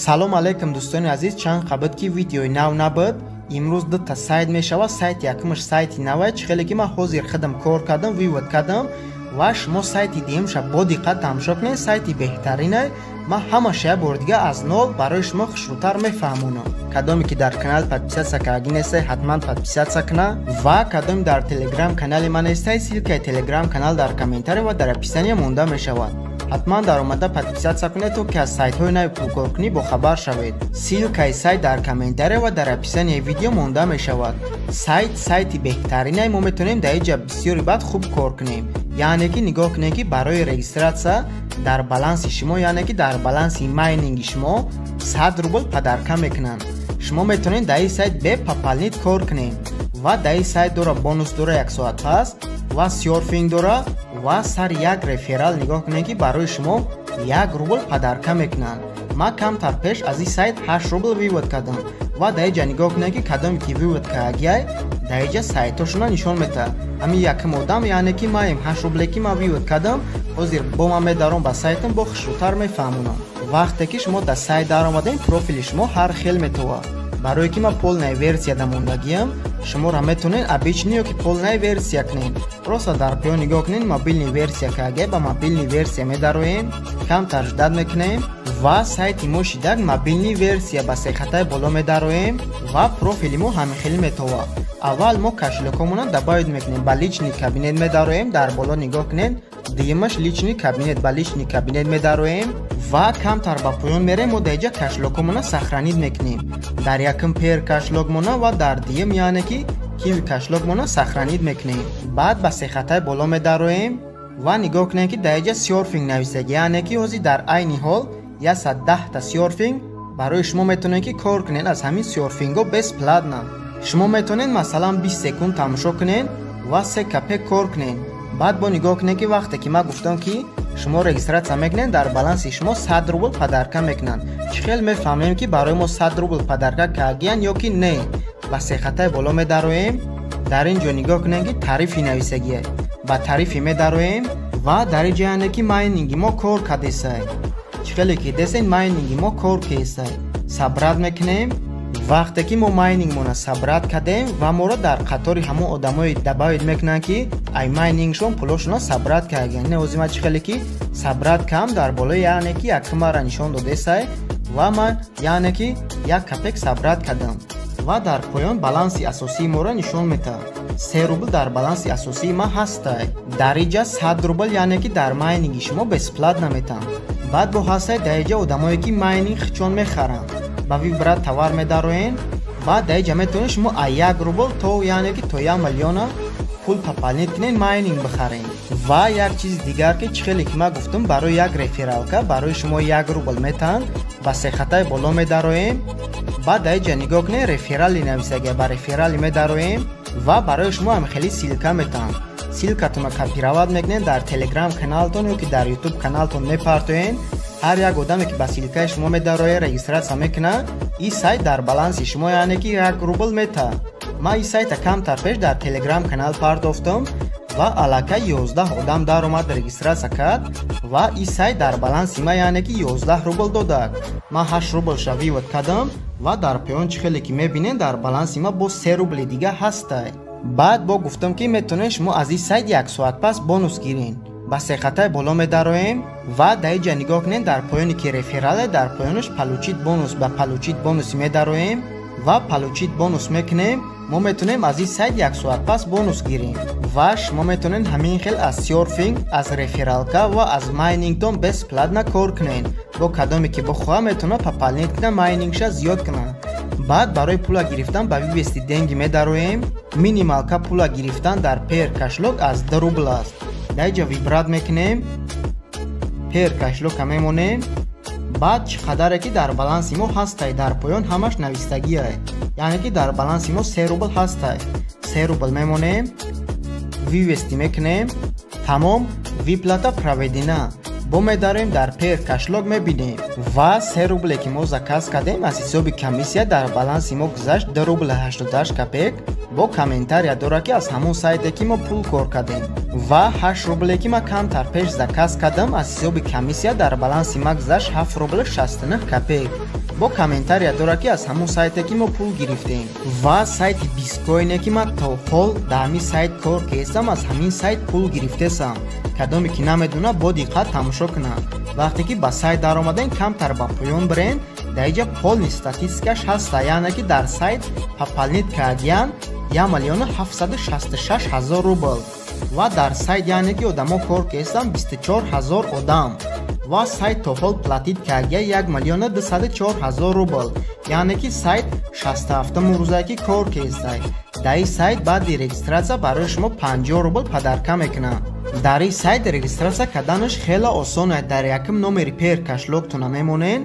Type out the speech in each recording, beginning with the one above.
Салом алейкум, дӯстони азиз. Чанд қабат ки видеои нав набуд, имрӯз дута сайт мешавад. Сайти якумаш сайти навай, чӣ хеле ки ман ҳозир худам кор кардам, вывод кардам, ва шумо сайти дуюмша бо диққат тамошо кунед. Сайти беҳтаринай. Ман ҳамаша як бори дига аз нол барои шумо хушрӯтар мефаҳмонам. Кадоме ки дар канал подписаться кардаги нестай, ҳатман подписаться куна, ва кадоме дар телеграм канали ман нестай, ссылкаи телеграм канал дар комментария ва дар описания монда мешавад. Ҳатман дар омада подписаться кунед, то ки аз сайтҳои нави пулкоркунӣ бохабар шавед. Ссылкаи сайт дар комментария ва дар описанияи видео монда мешавад. Сайт сайти беҳтаринай, мо метавонем дар инҷа бисёри баъд хуб кор кунем. Яъне ки нигоҳ кунед, ки барои регистрация дар баланси шумо, яъне ки дар баланси майнинги шумо 100 рубл подарка мекунанд. Шумо метавонед дар ин сайт бе пополнить кор кунед, ва дар ин сайт дора бонус, дора як соат пас ва серфинг дора, ва сари як реферал, нигоҳ кунед, ки барои шумо 1 рубл подарка мекунанд. Ман камтар пеш аз ин сайт 8 рубл вывод кардам, ва дар инҷа нигоҳ кунед, ки кадоме ки вывод кардагиай, дар инҷа сайтҳошона нишон медиҳад. Ҳамин якум одам, яъне ки маем, 8 рубле ки ман вывод кардам. Ҳозир бо ман медаром ба сайтам, бо хушрӯтар мефаҳмонам. Вақте ки шумо дар сайт даромадем, профили шумо ҳар хел метовад. Барое ки ман полная версияда мондагиам, шуморо метавонед обычный ё ки полная версия кунед. Просто дар поён нигоҳ кунед, мобильный версия каге, ба мобильный версия медароем, камтар ждать мекунем, ва сайти мо шидак мобильный версия. Ба сехатаи боло медароем, ва профили мо ҳамихелӣ метовад. Аввал мо кошелёкомона добавить мекунем, ба личный кабинет медароем. Дар боло нигоҳ кунед, дуюмаш личный кабинет, ба личный кабинет медароем ва камтар ба поён мерем. Мо дар инҷа кошелёкомона сохранить мекунем. Дар якум Payeer кошелёкмона ва дар дуюм, яъне ки Киви кошелёкмона сохранить мекунем. Баъд ба сехатаи боло медароем ва нигоҳ кунем, ки дар инҷа серфинг нависаг, яъне ки ҳозир дар айни ҳол 110-та серфинг барои шумо, метавонед ки кор кунед аз ҳамин серфингҳо бесплатно. Шумо метавонед, масалан, 20 секунд тамошо кунед ва 3 копеек кор кунед. Баъд бо нигоҳ кунед, ки вақте ки ман гуфтам, ки шумо регистрация мекунед, дар баланси шумо 100 рубл подарка мекунанд. Чӣ хел мефаҳмем, ки барои мо 100 рубл подарка кардиянд ё ки не? Ба сехатаи боло медароем. Дар ин ҷо нигоҳ кунед, ки тарифи нависагие, ба тарифи медароем, ва дар ин ҷо, яъне ки майнинги мо кор кардесай. Чӣ хеле ки десен, майнинги мо кор кесай. Собрать мекунем. Вақте ки мо майнингмона собрать кардем, ва моро дар қатори ҳамон одамое добавить мекунанд, ки ай майнингшон пулошона собрать кардагиан. Не озима, чӣ хеле ки собрать кам дар болои, яъне ки якумара нишон додесай, ва ман, яъне ки 1 копеек собрать кардам, ва дар поён баланси асосии моро нишон медиҳад. 3 рубл дар баланси асосии ман ҳастай. Дар иҷа 100 рубл, яъне ки дар майнинги шумо бесплатно метаҳанд. Баъд бо ҳастай дар иҷа одамое, ки майнинг хичон мехаранд. Ба выбрать товар медароен, баъд дар иҷа метавонед шумо аз 1 рубл то, яъне ки то 1 миллиона пул пополнить кунед, майнинг бихаред. Ва як чизи дигар, ки чӣ хеле ки ман гуфтам, барои як рефералка барои шумо 1 рубл метаҳанд. Ба сехатаи боло медароем. Баъд дар иҷа нигоҳ кунед, реферали нависагия, ба реферали медароем, ва барои шумо ҳам хеле ссылка метаҳанд. Ссылкатонро копировать мекунед, дар телеграм каналтон ё ки дар ютуб каналтон мепартоед. Ҳар як одаме, ки ба ссылкаи шумо медарояд, регистрация мекунад, ин сайт дар баланси шумо, яъне ки 1 рубл метаҳад. Ман ин сайта камтар пеш дар телеграм канал партофтам, ва аллакай 11 одам даромад, регистрация кард, ва ин сайт дар баланси ман, яъне ки 11 рубл додак. Ман 8 рублша вывод кардам, ва дар поён, чӣ хеле ки мебинед, дар баланси ман боз 3 рубли дига ҳастай. Баъд бо гуфтам, ки метавонед шумо аз ин сайт як соат пас бонус гиред. Ба сехатаи боло медароем, ва дар инҷа нигоҳ кунед, дар поёне ки реферале, дар поёнаш получить бонус, ба получить бонус медароем ва получить бонус мекунем. Мо метавонем аз ин сайт як соат пас бонус гирем, ва шумо метавонед ҳамин хел аз серфинг, аз рефералка ва аз майнингтон бесплатно кор кунед. Бо кадоме ки бихоҳад, метавонад пополнить кунад, майнингша зиёд кунад. Баъд барои пула гирифтан ба вывести деньги медароем. Минималка пула гирифтан дар Payeer кошелёк аз 2 рубл аст. Дар инҷа выбрать мекунем, Payeer кошелёка мемонем. Баъд чӣ қадаре ки дар баланси мо ҳастай, дар поён ҳамаш навистагиай, яъне ки дар баланси мо 3 рубл ҳастай, 3 рубл мемонем, вывести мекунем. Тамом, выплата проведена. Бо медарем дар Payeer кошелёк, мебинем, ва 3 рубле ки мо заказ кардем, аз ҳисоби комиссия дар баланси мо гузашт 2 рубл 88 копеек. Бо комментария дорад, ки аз ҳамон сайте ки мо пул кор кардем. Ва 8 рубле ки ман камтар пеш заказ кардам, аз ҳисоби комиссия дар баланси ма гузашт 7 рубл 69 копеек. Бо комментария дора, ки аз ҳамун сайте ки мо пул гирифтем. Ва сайти Бискоине, ки ман то ҳол дар ҳамин сайт кор кестам, аз ҳамин сайт пул гирифтесам. Кадоме ки намедона, бо диққат тамошо кунад. Вақте ки ба сайт даромадем, камтар ба поён бирен, дар иҷа полный статистикаш ҳаста, яъне ки дар сайт пополнить кардиян 1 766 000 рубл ва дар сайт, яъне ки одамо кор кестан 24 000 одам ва сайт то ҳол платить кардия 1 204 000 рубл, яъне ки сайт 67 рӯзае ки кор кестай. Дар ин сайт баъди регистрация барои шумо 50 рубл подарка мекунад. Дар ин сайт регистрация карданаш хеле осон аст. Дар якум номери Payeer кошелёктона мемонед,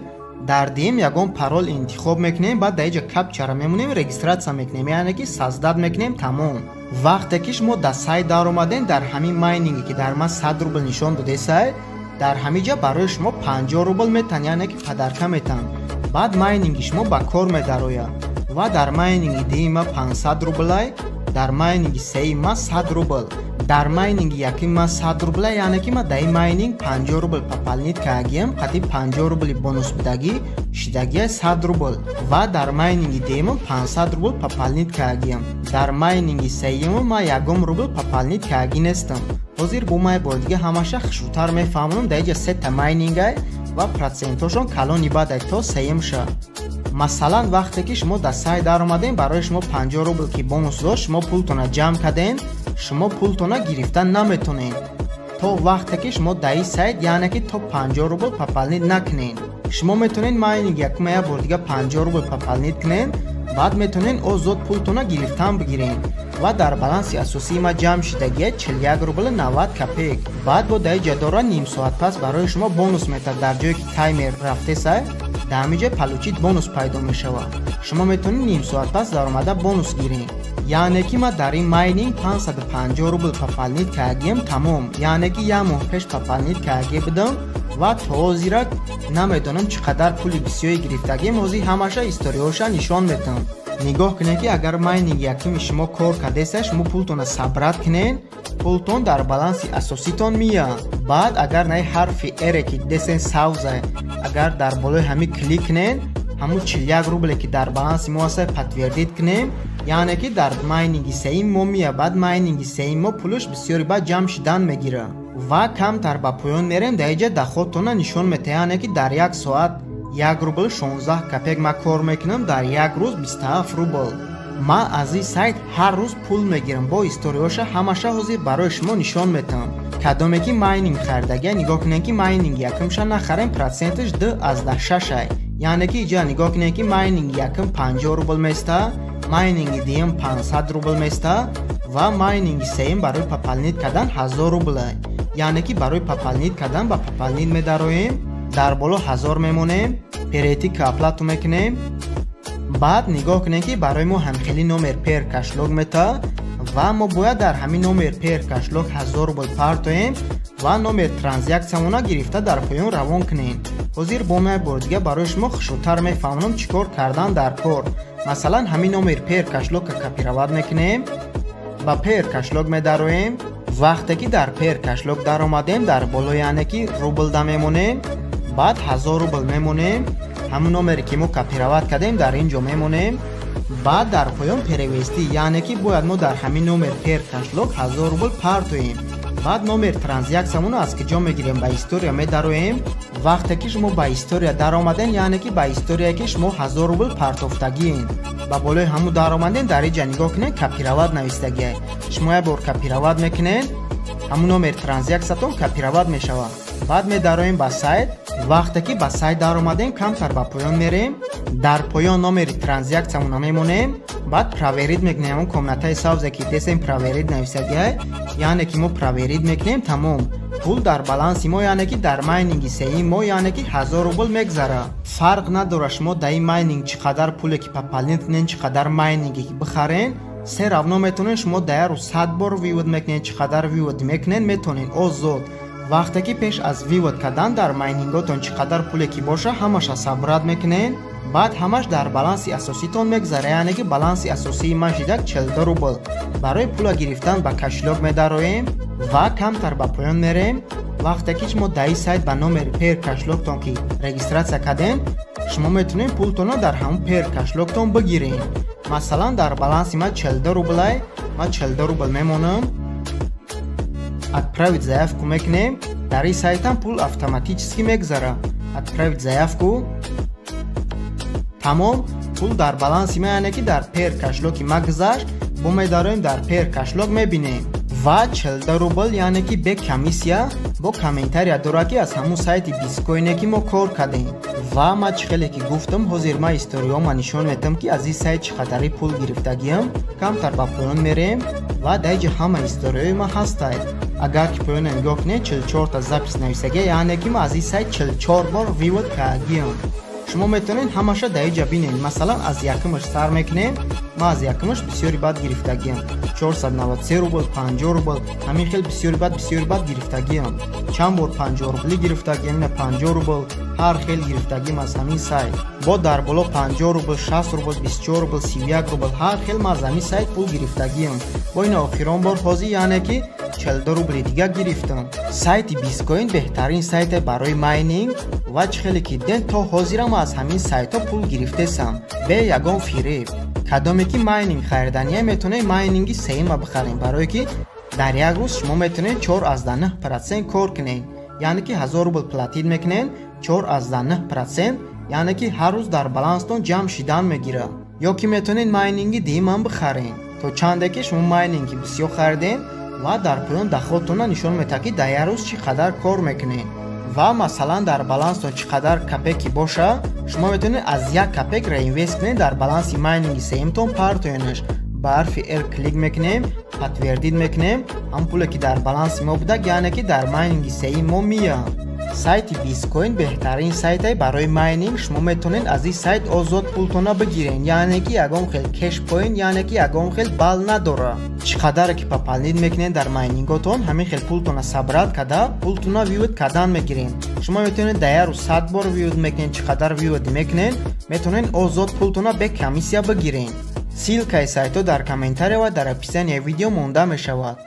дар дуюм ягон парол интихоб мекунем, баъд дар иҷа капчара мемонем, регистрация мекунем, яъне ки создать мекунем, тамом. Вақте ки шумо дар сайт даромадем, дар ҳамин майнинге ки дар ман 100 рубл нишон додесай, дар ҳамин ҷа барои шумо 50 рубл метан, яъне ки подарка метан. Баъд майнинги шумо ба кор медарояд ва дар майнинги дуюм ма 500 рублай, дар майнинги сеюм ма 100 рубл, дар майнинги якум ма 100 рубла, яъне ки ма дар ин майнинг 50 рубл пополнить кардагиам, қати 50 рубли бонус будагӣ шидагия 100 рубл ва дар майнинги дуюмам 500 рубл пополнить кардагиам. Дар майнинги сеюмам ма ягон рубл пополнить кардагӣ нестам. Ҳозир бо май бори дига ҳамаша хушрӯтар мефаҳмонам. Дар иҷа сета майнингай ва процентҳошон калони бадай то сеюмша. Масалан, вақте ки шумо дар сайт даромадем, барои шумо 50 рубл ки бонус дошт, шумо пултона ҷамъ кардем, шумо пултона гирифта наметонед то вақте ки шумо дар ин сайт, яъне ки то 50 рубл пополнить накунед. Шумо метавонед майнинг якума як бор дига 50 рубл пополнить кунед, баъд метавонед озод пултона гирифтан бигиред. Ва дар баланси асосии ма ҷамъ шидагия 41 рубл 90 копеек. Баъд бо дар иҷа дора, ним соат пас барои шумо бонус метад. Дар ҷое ки таймер рафтесай, дар ҳамин ҷой получить бонус пайдо мешавад. Шумо метавонед ним соат пас даромада бонус гиред. Яъне ки ма дар ин майнинг 550 рубл пополнить кардагиам, тамом. Яъне ки як моҳ пеш пополнить кардагӣ будам ва то ҳозира намедонам чӣ қадар пули бисёре гирифтагием. Ҳозир ҳамаша историяҳоша нишон метавам. Нигоҳ кунед, ки агар майнинг якуми шумо кор кардеса, шумо пултонро собрать кунед, пултон дар баланси асоситон меяд. Баъд агар наи ҳарфи эре ки десен савза, агар дар болои ҳамин клик кунед, ҳамун 41 рубле ки дар баланси мо ҳаста подтвердить кунем, яъне ки дар майнинги сеюм мо меяд. Баъд майнинги сеюм мо пулаш бисёри баъд ҷамъ шидан мегирад. Ва камтар ба поён мерем, дар иҷа доходтона нишон метаҳад, яъне ки дар як соат 1 рубл 16 копеек ман кор мекунам, дар як рӯз 27 рубл. Ман аз ин сайт ҳар рӯз пул мегирам. Бо историяҳоша ҳамаша ҳозир барои шумо нишон метаҳам. Кадоме ки майнинг харидагия, нигоҳ кунед, ки майнинг якумша нахарем, проценташ 2,6-ай. Яъне ки иҷа нигоҳ кунед, ки майнинги якум 50 рубл места, майнинги дуюм 500 рубл места ва майнинги сеюм барои пополнить кардан 1000 рублай. Яъне ки барои пополнить кардан ба пополнить медароем, дар боло 1000 мемонем, перейти к оплату мекунем. Баъд нигоҳ кунем, ки барои мо ҳамхели номер Payeer кошелёк мета ва мо бояд дар ҳамин номер Payeer кошелёк 1000 рубл партоем ва номер транзакциямона гирифта дар поён равон кунем. Ҳозир бо ма бори дига барои шумо хушрӯтар мефаҳмонам, чӣ кор кардан дар кор. Масалан, ҳамин номер Payeer кошелёкка копировать мекунем, ба Payeer кошелёк медароем. Вақте ки дар Payeer кошелёк даромадем, дар боло, яъне ки рублда мемонем, баъд 1000 рубл мемонем, ҳамун номере ки мо копировать кардем дар ин ҷо мемонем. Баъд дар поён перевести, яъне ки бояд мо дар ҳамин номер Payeer кошелёк 1000 рубл партоем. Баъд номер транзакциямонро аз киҷо мегирем? Ба история медароем. Вақте ки шумо ба история даромадем, яъне ки ба историяе ки шумо 1000 рубл партофтагиен, ба болои ҳамун даромадем, дар ин ҷа нигоҳ кунед, копировать навистагия. Шумо як бор копировать мекунед, ҳамун номер транзакциятон копировать мешавад. Баъд медароем ба сайт. Вақте ки ба сайт даромадем, камтар ба поён мерем, дар поён номери транзакциямона мемонем, баъд проверить мекунем. Ҳамун комнатаи сабзе ки десем, проверить нависагиай, яъне ки мо проверить мекунем, тамом. Пул дар баланси мо, яъне ки дар майнинги сеюм мо, яъне ки 1000 рубл мегзарад. Фарқ надорад, шумо дар ин майнинг чӣ қадар пуле ки пополнить кунед, чӣ қадар майнинге ки бихарен, всё равно метавонед. Шумо дар як рӯз 100 бор вывод мекунед, чӣ қадар вывод мекунед, метавонед озод. Вақте ки пеш аз вывод кардан дар майнинготон чӣ қадар пуле ки боша, ҳамаша собрать мекунед, баъд ҳамаш дар баланси асоситон мегзара. Яъне ки баланси асосии ман шидак 42 рубл. Барои пула гирифтан ба кошелёк медароем ва камтар ба поён мерем. Вақте ки шумо дар ин сайт ба номери Payeer кошелёктон ки регистрация кардем, Шумо метавонед пултонро дар ҳамон Payeer кошелёк тон бигиред. Масалан, дар баланси ман 42 рублай, ман 42 рубл мемонам. Отправить заявку мекунем. Дар ин сайтам пул автоматически мегузара. Отправить заявку. Тамом, пул дар баланси ман, яъне ки дар Payeer кошелёк и ман гузашт. Бо медароем, дар Payeer кошелёк мебинем ва 42 рубл, яъне ки бе комиссия. Бо комментария дорад, ки аз ҳамун сайти Бискоине ки мо кор кардем. Ва ма чӣ хеле ки гуфтам, ҳозир ма историёма нишон медиҳам, ки аз ин сайт чӣ қадари пул гирифтагиам. Камтар ба поён мерем ва дар иҷа ҳама историёи ма ҳастад. Агар ки поёна нигоҳ кунед, 44та запись нависагия, яъне ки ма аз ин сайт 44 бор вывод кардагиам. Шумо метавонед ҳамаша дар иҷа бинед. Масалан, аз якумаш сар мекунем. Ма аз якумаш бисёри бад гирифтагиам: 493 рубл, 50 рубл, ҳамин хел бисёри бад, бисёри бад гирифтагиам. Чанд бор 50 рублӣ гирифтагиам, ина 50 рубл, ҳар хел гирифтагиам аз ҳамин сайт. Бо дар боло 50 рубл, 60 рубл, 24 рубл, 31 рубл, ҳар хел ма аз ҳамин сайт пул гирифтагиам. Бо ина охирон бор ҳозир, яъне ки 42 рубли дига гирифтам. Сайти Бискоин беҳтарин сайте барои майнинг ва чӣ хеле ки дидем, то ҳозирам аз ҳамин сайтҳо пул гирифтесам бе ягон фиреб. Кадоме ки майнинг харидания, метавонед майнинги сеюма бихарем, барое ки дар як рӯз шумо метавонед 4,9% кор кунед, яъне ки 1000 рубл платить мекунед, 4,9%, яъне ки ҳар рӯз дар баланстон ҷамъ шидан мегирад. Ё ки метавонед майнинги дуюмам бихаред. То чанде ки шумо майнинги бисёр харидем ва дар поён доход тона нишон медиҳад, ки дар як рӯз чӣ қадар кор мекунед. Ва масалан, дар баланстон чӣ қадар копейки боша, шумо метавонед аз як копейк реинвест кунед, дар баланси майнинги сеюмтон партоенаш. Ба ҳарфи р клик мекунем, подтвердить мекунем. Ҳам пуле ки дар баланси мо буда, яъне ки дар майнинги сеюм мо меяд. Сайти Бискоин беҳтарин сайте барои майнинг. Шумо метавонед аз ин сайт озод пултона бигиред, яъне ки ягон хел кэш поинт, яъне ки ягон хел балл надорад. Чӣ қадаре ки пополнить мекунед дар майнинготон, ҳамин хел пултона собрать карда, пултона вывод кардан мегиред. Шумо метавонед дар як рӯз 100 бор вывод мекунед, чӣ қадар вывод мекунед, метавонед озод пултона бе комиссия бигиред. Ссылка и сайтҳо дар комментария ва дар описанияи видео монда мешавад.